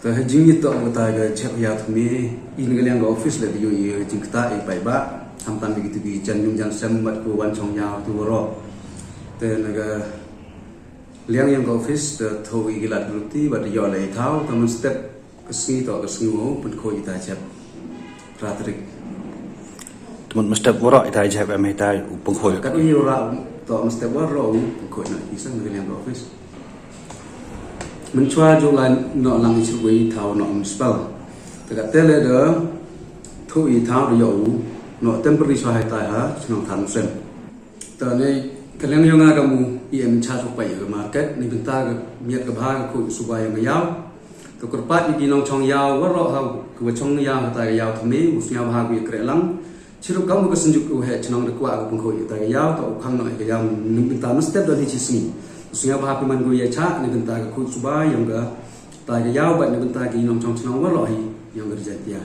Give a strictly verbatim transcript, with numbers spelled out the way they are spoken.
Te ha jingitoh wa tai ka chep ya thme, i na ka liang ka office le ka yoh i jingkta i paidbah, hamtam i kitu ki jan yung jan sem bad ko wan chong yaw tu waroh. Te na ka liang yong ka office te thoh i ki lad ki luti bad yoh le i thaw, te mynstep ka sngi toh ka sngi wow pynkhooid i tai chep. Phra tarik. Te mynstep waroh i tai chep em i tai u pynkhooid. Kat u yoh ra toh mynstep waroh u pynkhooid na i sang na ka liang ka office. Mynchwa ju lai noh lang i chirwei thaw noh municipal. Te ka tele da thoh i thaw da yoh u noh temporary chwa hei tai ha chnong Than Sen. Te ne ka liang yong nga ka mu i em cha chok pai ka market ni bynta ka miat ka bha ka khooid suba yong ka yaw. Te kyrpad i ki nongchong yaw waroh ha ka wa chong yaw ha tai ka yaw thme u sngewbha ku ya kreh lang. Chirup kam ka synjuk u heh chnong da kwah ka pynkhooid ya tai ka yaw, toh u khang noh ya ka yaw ni bynta mynstep don hi chi sngi. U sngewbha phi man ko ya chah ni bynta ka khooid suba yong ka tai ka yaw bad ni bynta ki nongchong chnong waroh hi yong ka Ri Jaintia.